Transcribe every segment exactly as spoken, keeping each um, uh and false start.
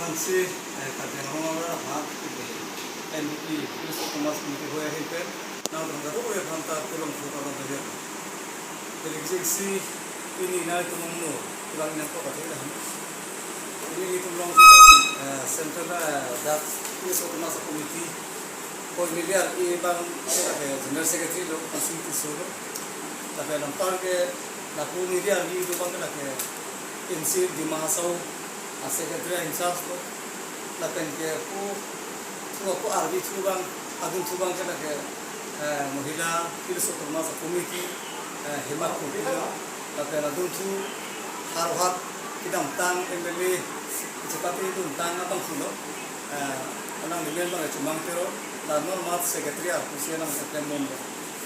Ansi, eh, Karbi Anglong arat aphan, eh, N P P, Hills Autonomous Committee ahoi ahin pen, nangtum kadokave aphan ta kelong phu ta long belajar. Jadi kejeksi pini nangtum mo, tulang nangkok atheke lahen. Pini nelitum along, eh, Central, eh, dak Hills Autonomous Committee, koi miliar e bang, eh, General Secretary lo, Amrosing Tisso lo. Tapi anpar ke, lapu miliar e lo bang ke lake, N C Dima Hasao, a secretary in charge lo, lapen ke pu, pu, pu arvi thu bang, adun thu bang ke lake, eh, Mahila Hills Autonomous Committee, eh, Hema Khupi lo, lapen adun thu Horhat kedamtang M L A, chepate kedamtang abang thu lo, eh, anang limen bang Chomang Teron, la non mat secretary arpu si anang seklem bom lo.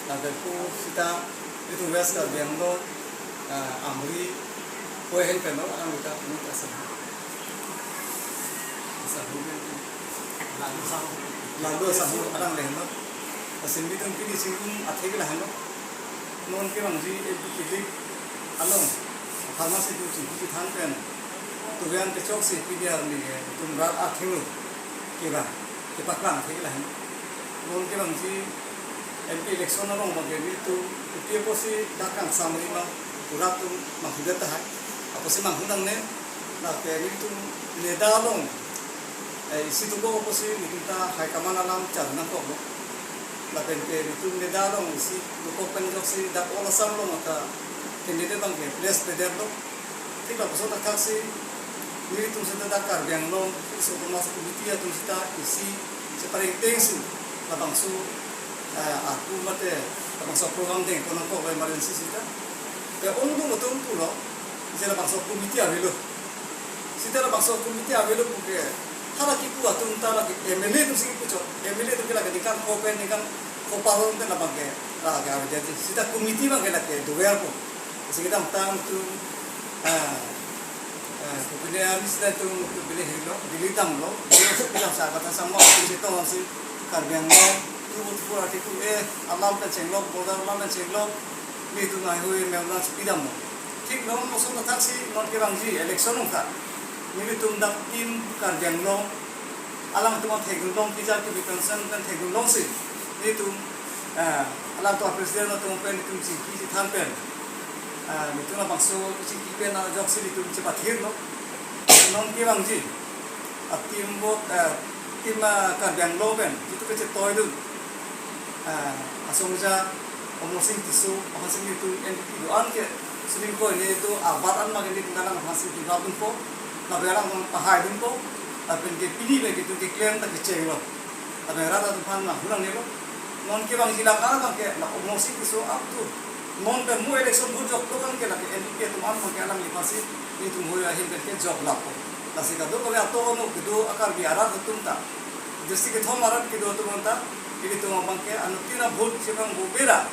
Lapen pu sita itum West Karbi Anglong, ah, Amri, koi ahin pen lo, anang kita, ini kasih. Asal mungkin lalu asal, lalu asal anang lahenlo. Asin itum pini chingrum atheke lahenlo. Non kevangji N P P kilik along, pharmacy itum chingki than pen, tuvian kechoksi pini arni ke itum rat athengno kevang, kepaklang atheke lahen. Non kevangji M P election along abang ke nelitum, kopi apotsi dak kangsam rima, rat atum manghudet tahai. Apotsi manghu nangne, lake nelitum NEDA along, eh, isi dokok apotsi nelitum ta high command alam char nangkoklo. Lapen ke nelitum NEDA along isi dokok pen ajoksi dak All Assam along ta candidate abang ke place pedetlo. Thik lapuson athaksi nelitum seta dak Karbi Anglong Hills Autonomous Committee atum seta isi chepareng atengsi labangso, eh, arpu mate labangso program dengpon nangkoklo emergency seta. Te ongdung atum pulo, je labangso committee avelo. Seta labangso committee avelo puke, hala kipu atum ta lake M L A atum si kipu chot, M L A atum ke lake ningkan pho pen, ningkan pho par pen labang ke, lake avedetji. Seta committee abang ke lake doverpo. Isi kedamtang atum, ah, ah, kopine ami seta atum, kopine helo, Delhi damlo, Delhi damsi kata sama, atum seta atumsi Karbi Anglong, tu pura tiku, eh, alam pen chenglok, border alam pen chenglok, nelitum ahoi memorandum si pidamlo. Thik non lapuson athaksi non kevangji election along ta, nelitum dak Team Karbi Anglong, alangtum athekdun long, kejak kebi concern pen thekdun longsi nelitum, eh, alangtum a president atum pen nelitum chingki chethan pen, eh, nelitum labangso chingki pen ajoksi nelitum chepathirlo. Non kevangji a Team Vote, eh, Team, eh, Karbi Anglong pen jitu kechetoidun, eh, asongja Amrosing Tisso aphansi nelitum N P P do-an ke suling koi ne do abat an magen nelitum alang aphansi dirapdunpo, lapen alang pahaidunpo, lapen ke pini le nelitum keklem ta kechenglo. Lapen rat atum aphan nanghu nangnelo. Non kevangji la ka abang ke la Amrosing Tisso up to non pen mo election bhut joklo kan ke lake N P P atum an abang ke alangli aphansi nelitum ahoi ahin pen ke jok lapo. Lasi kadokave ato ono kedo a Karbi arat atum ta, district kethom arat kedo atum anta, ilitum abang ke anuttin a vote chevang bo bera,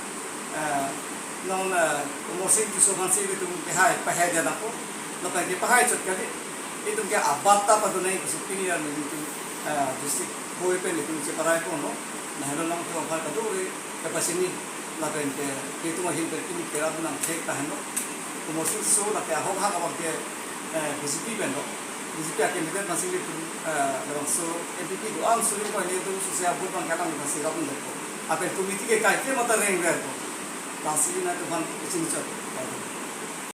eh, non, eh, Amrosing Tisso aphansi ilitum kehai pahai dia nangpo, lapen ke pahai chot kali, itum ke abat ta padun nangji pusi pini arni nelitum, eh, district ahoi pen nelitum cheparai ponlo, lahelo nangtum aphan kadokave kepachini, lapen ke itum ahin pen pini kerap nangthek tahenlo. Amrosing Tisso lake ahok hak abang ke, eh, B J P penlo. B J P a candidate aphansi nelitum, eh, labangso N P P do-an suling koi ne do susia vote abang ke alang aphansi rapdunpo. Lapen committee ke kaike mata rengverpo. Lasi nangtum aphan kachini chot.